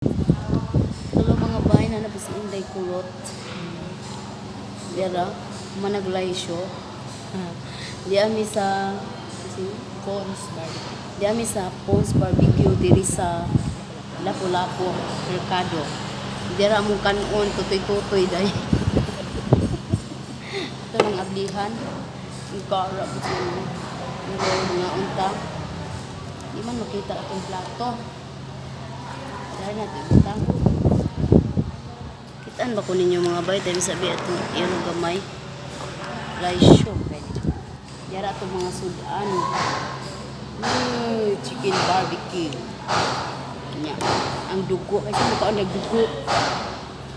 Hello, mga bay, na na si Inday Kulot. Dira, managlaysyo. Di ami sa si Pons Barbecue. Di ami sa Pons Barbecue diri sa Lapu-Lapu Mercado. Dira among kanon tutoy-tutoy day. Ito ang ablihan. Ang karap ito. Pero mga unta. Di man makita atong plato. Dahil natin butang. Kitaan ba ko ninyo, mga bay? Tayo sabi atong iyong gamay. Laisyo. Yara atong mga sudan. Chicken barbecue. Nya. Ang dugo. Kasi mukha nagdugo.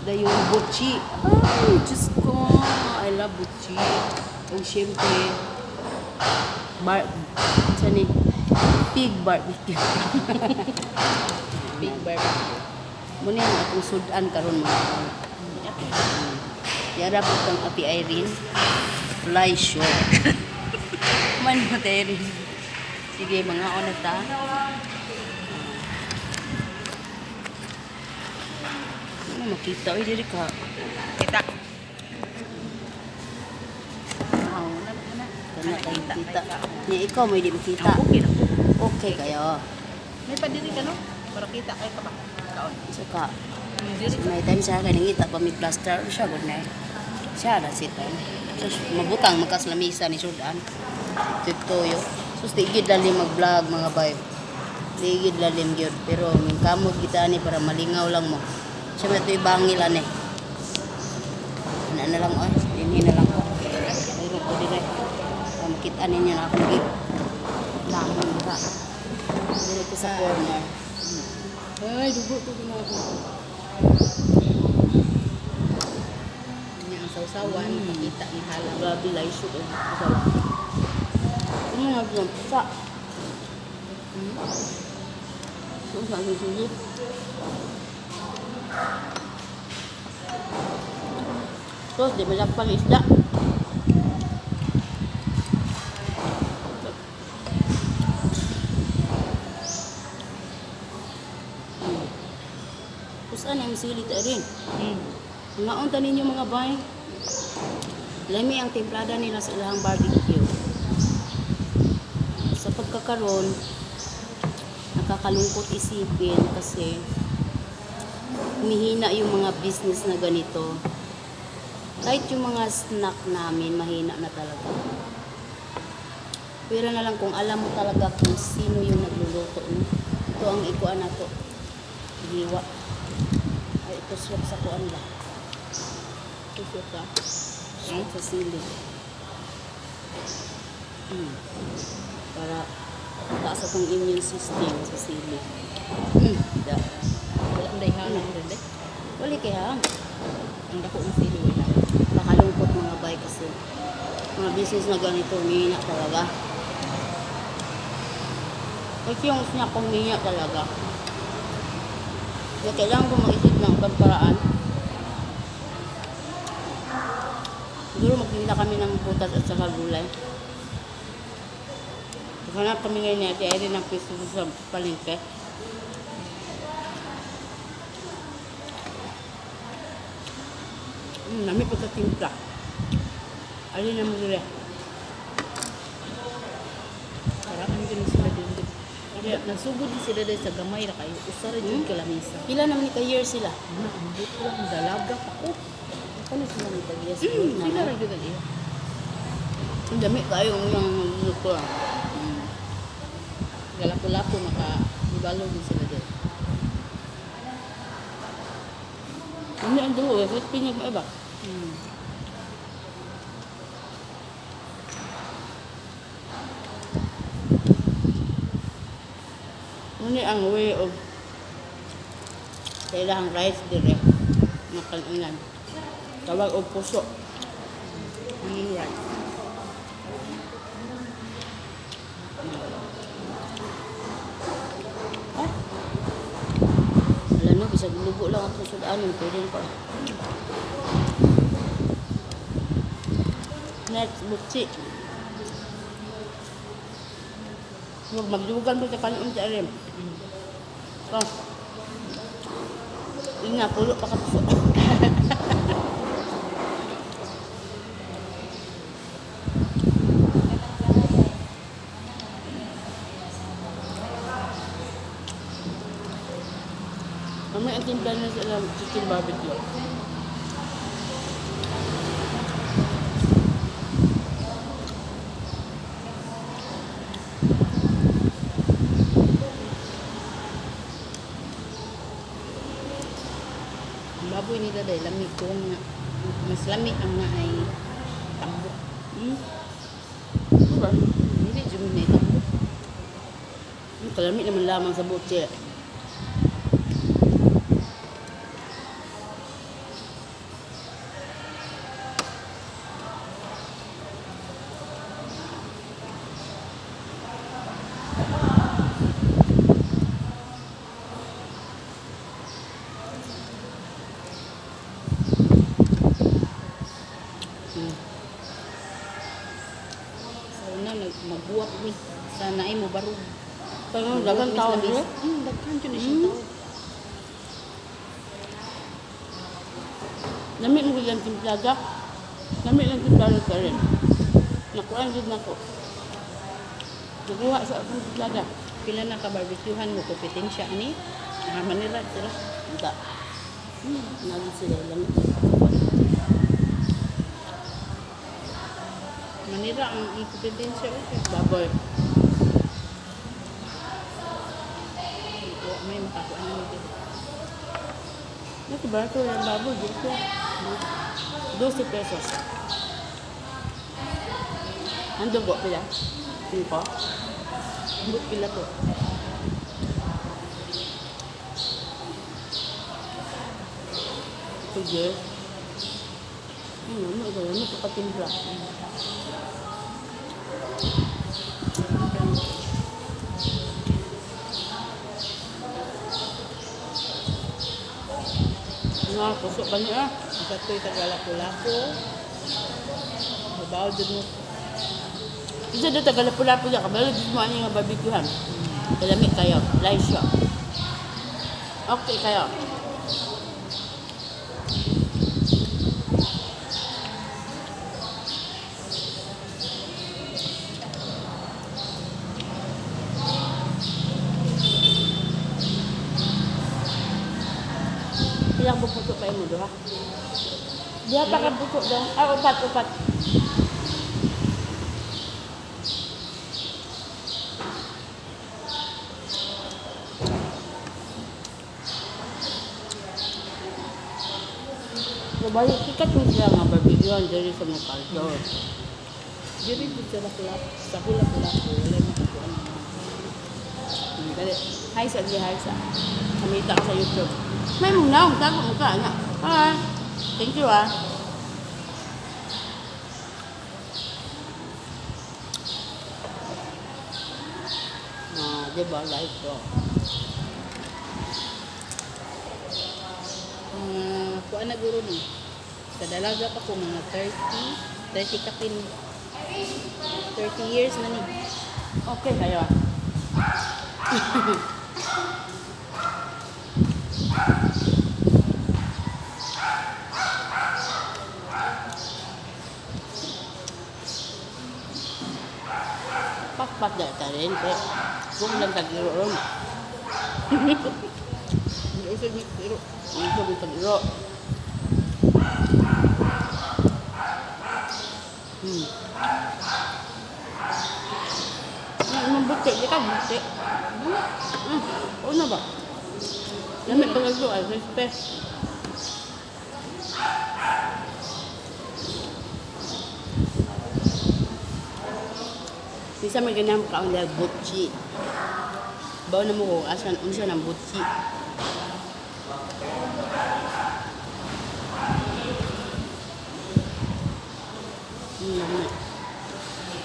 Dayon butchi. Ay, Diyos ko. I love butchi. Ang siyempre, bar, saan eh? Pig barbecue. Big barbecue. Muna ang atong sudan karon, mga bay. Yara po kang Ate Irene. Fly show. Man mo, Ate Irene. Sige, mga ona ta. Ano makita? Uy, diri ka. Kita. Wow, na na. Kana kayo kita. Ni ikaw may di makita. Okay na. Okay kayo. May padiri ka, no? Para kita kay ka ba? Kaon. Saka, Diri. may time siya kay nangita pa may plaster siya good na. Siya na si time. Sus, mabutang magkaslamisa ni sudan. Tutoyo. Sus, di gid lalim mag-vlog, mga bay. Di gid lalim gyud, pero kamot kita ani para malingaw lang mo. Siya ba ito'y bangil ani. Ana na lang oy, dinhi na lang ko. Pero ko dire. Para makita ninyo na akong gid. Lamon diha. Dire ko sa corner. Ay, dugo to ginawa. Nya ang sausawan, makita ang halang. Grabe laisyo ko. Asawa. Ano nga yun? Sa. Sa sili. Sos, di malakpang isda. Kusan ang sili ta rin. Ngaon ta ninyo, mga bay. Lami ang timplada nila sa ilahang barbecue. Sa pagkakaroon, nakakalungkot isipin kasi humihina yung mga business na ganito. Kahit yung mga snack namin, mahina na talaga. Pero na lang kung alam mo talaga kung sino yung nagluluto. No? Ito ang ikuan na to. Hiwa. Ay, ito swak sa kuan ba? Tusok ka. Swak sa sili. Para taas atong immune system sa sili. Da. Wala ang dayhanan rin eh. Wali kaya. Ang dako ng sili wala. Nakalungkot, mga bay, kasi mga business na ganito, humihina talaga. Kasi yung snack ko, humihina talaga. Kaya kailangan ko mag-isip ng ibang paraan. Siguro magtinda kami ng prutas at saka gulay. Hanap kami ngayon ni Ate Irene ng pwesto sa palengke. Nami pagkatimpla. Alin na mo sila? Parang din sila din. Nasugod din sila dahil sa gamay ra kayo. Usa ra jud ka lamisa. Pila naman ni ka-year sila? Ano, ang ambot lang dalaga pa ko. Ano sila ni ka-year? Sila ra jud ang iya. Ang dami kayo ang yung luto. Galapo-lapo maka ibalo din sila din. Ano ang dugo? Kasi pinyag mo iba. Ano ang way of kailangan rice dire makalunan. Tawag og puso. Right. Ah. Wala no, bisag lugo lang ako sudanon, pwede na pa. Next, butsi. Huwag magdugan mo sa kanon sa rin. Oh. Inga, pulo pa ka puso. Mamaya ang timpla na sila chicken barbecue. Ang baboy nila dahil lami ko nga. Mas lami ang na ay tambok. Hmm? Diba? Hindi jud na tambok. Ang kalami naman lamang sa butse. Sa una nag magbuwak mi sa naay mo barug. Pero daghang tao diri. diri. Daghan jud ni siya tao. Lami mo yung timplada. Lami lang timplada ka rin. Nakuha jud nako. Nakuha sa akong timplada. Pila na ka barbecuehan mo kompetensya ani. Ah, Manila sila. Unta. Nagi sila lang. Manila ang kompetensya okay. Baboy. Wa may makakuan ni diri. Ito ba ito yung baboy? Dito. 12 pesos. Ang dugo pila? 5. Ambot pila to. Sige. Ano, ano, ano, ano, kapatimpla. Nga, kusok ba niya? Ang katoy tagalapulapo. Mabaw jud mo. Isa doon, tagalapu-lapu siya. Kabalo, dito mo ano yung barbecuehan. Kalami kayo. Live show. Okay kayo. Ilang bupuso pa mo doha? Diha pa ka puso daw. Ah, upat, upat. Kabalo, sikat mo sila nga barbecuehan diri sa mga culture. Diri jud sa lapu-lapu, sa hula-lapu wala makakuan. Dali. Hi sa di hi sa. Kamita ka sa YouTube. May mong naong tago mo ka na. Hi. Thank you ah. Ah, di ba like ko. Mga kuan na guro ni. Sa dalaga pa ko mga 30, 30 kapin 30 years na ni. Okay kayo ah. Pakpak na ta rin ko. Kung lang tag-iro ron. Hindi usod ni pero Ang sabi tag-iro. Ang buti, di ka buti. Una ba? Lami pag ay respect. Bisa may ganyan ka ang butchi. Bawa na mo ko, asan, unsa ng butchi. Lami.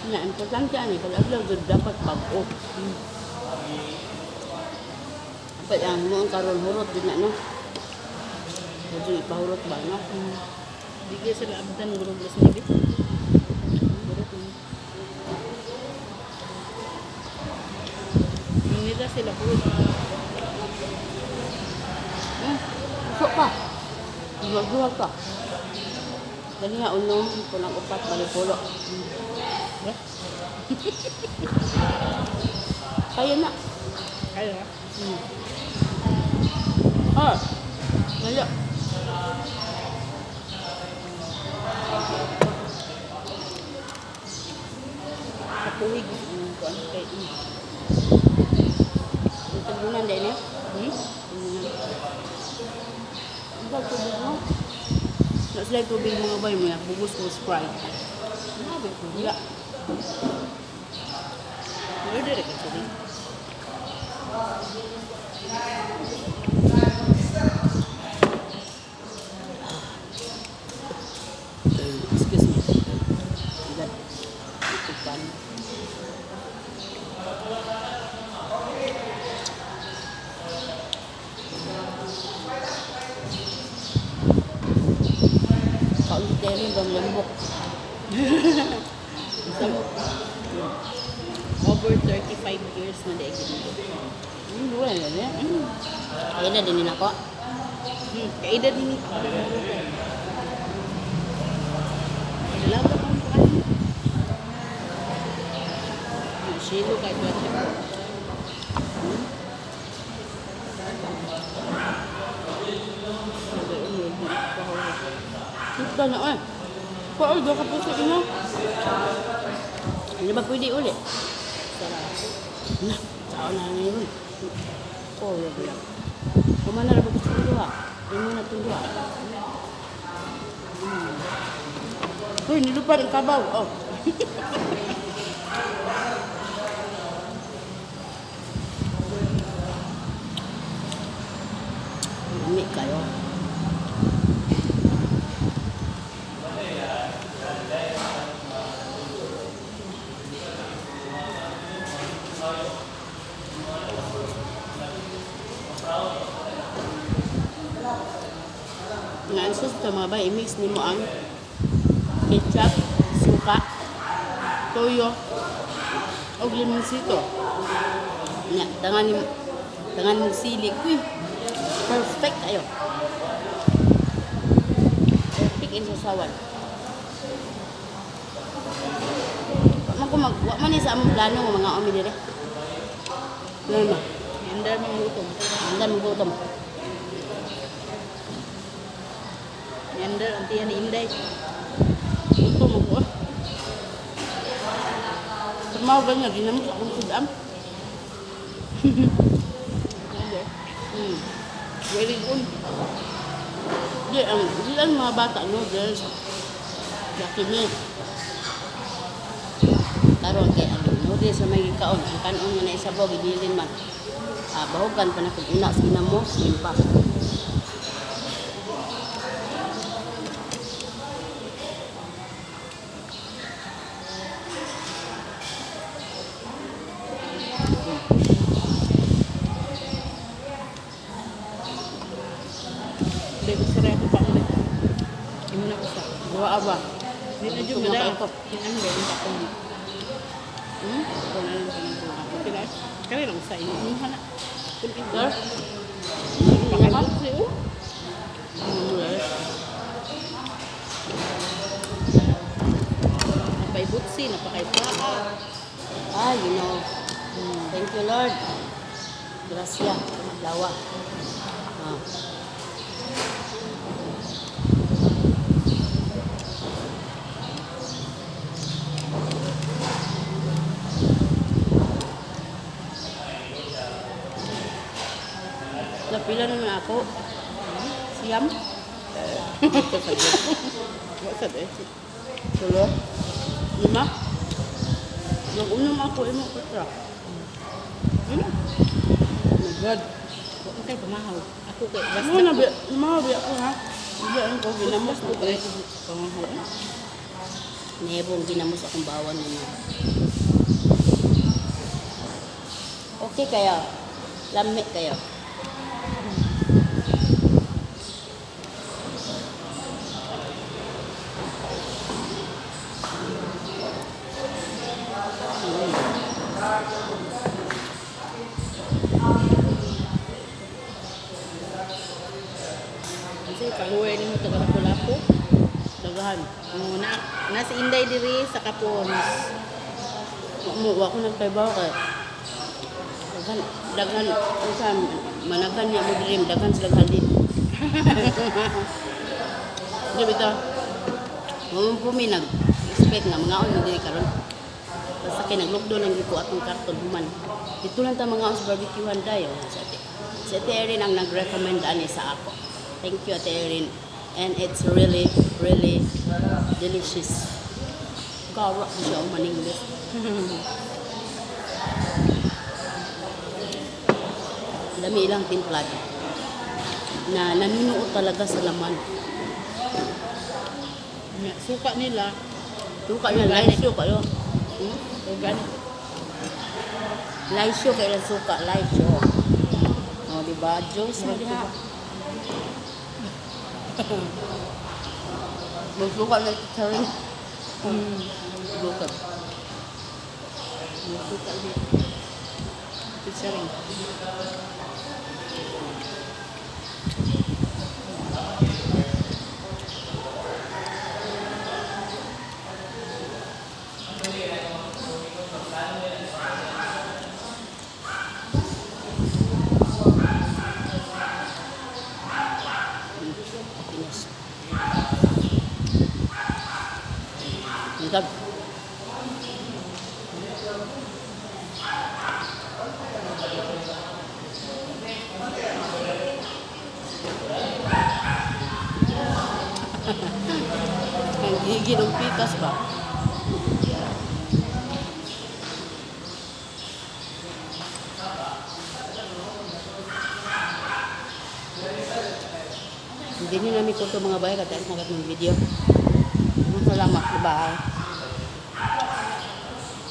Na, importante ani, kada adlaw gud dapat bag-o. Dapat ang mo ang karon hurot din na no. Medyo ipahurot ba no? Di gyud sila abdan guro alas 9. Guro ko. Manila sila puro. Puso pa. Duwa-duwa pa. Dali nga unom, kulang upat, bali pulo. Kaya na. Kaya na. Ah, dali. Kapuhig. Kuan kay. Ang tagunan din eh. Hmm? Tagunan. Ang tubig mo. Na sila tubig mga bay mo yan. Bugos ko Sprite. Grabe ko. Wala. Order ka tubig. Excuse me. God. Itupan. Kaunti rin bang lambok? Over 35 years na dahil ginito. Wala na niya. Kaya na din nila ko. Kaedad ni Dalaga pa ang kuan. Silo kay 24. Kita na eh. Paul, doon ka po sa inyo. Ano ba pwede uli? Sarap. Na, sao na na yun. Oh, wala wala. Kumana ra ba ko sa duha? Imo na itong duha. Uy, nilupad ang kabaw. Oh. Lami kayo. Nga ang sauce to mga bay, i-mix nimo ang ketchup, suka, Toyo. Og limonsito. Nya, tangan ni tangan mong sili. Uy, perfect ayo. Perfect in sasawan. Wa man ko mag wa man ni sa among plano nga mga umi dire. Wala na. Handa ng gutom. Handa mo gutom. Handa ang tiyan ni Inday. Gutom ako. Ah. Tumawagan niya, ginamos akong sudam. Very good. Di ang di ang mga bata noodles. Lucky me. Karon kay ang noodles sa may gikaon, ang kanon man na isabaw gibilin man. Ah, bahugan pa na kung una sa ginamos, limpa. Hindi ko sira ako pa ulit. Imo na ko sa. Buwa aba. Hindi na Gutom dyan na madam. kayo ko. Hindi na ako. Hmm? Ako na lang sa nang Okay lang. Kaya lang sa inyo. Ano na? Sir? Pakabot siya. Napaibutsi, napakaipaa. Ah, you know. Thank you, Lord. Gracias. Lawa. Ah. Napila naman ako. Siyam. What's that? Eh? Tulo. Lima? Nag-unom ako, imo ko tra. Ano? Oh my God. Huwag kayo pamahaw. Ako kay basta. Ano na, mahaw ako ha. Hindi, ang ko, ginamos Basta ko ko kay eh. pamahaw. Eh. Nehebong ginamos akong bawan ninyo. Okay kayo. Lami kayo. Kasi follower nimo taga Lapu-Lapu. Daghan. Oh, na nasa Inday diri sa Kapons. Wa mo, wa ko nagtrabaho kay daghan daghan unsa managhan niya mo diri, daghan sila halin. Di bitaw. Mo po mi nag expect nga mangaon mo diri karon. Basta kay nag-lockdown ang giko atong karton human. Dito lang ta mangaon sa barbecuehan dayo sa ate. Si Ate Erin ang nag-recommend ani sa ako. Thank you, Ate Erin. And it's really, really delicious. Gawa ko siya ang maningles. Dami ilang timplado na nanunuot talaga sa laman. Nga, suka nila Suka niya, live show kayo. Organic. Live show kayo lang suka, live show. O, di ba? Diyos mo diha. Magsuka na si Terry. Suka. Suka di. Featuring. Pinas. Ito. Ang gigil og pikas ba? Hindi niyo namin ko mga bay, kataas na ng video. Salamat, bye.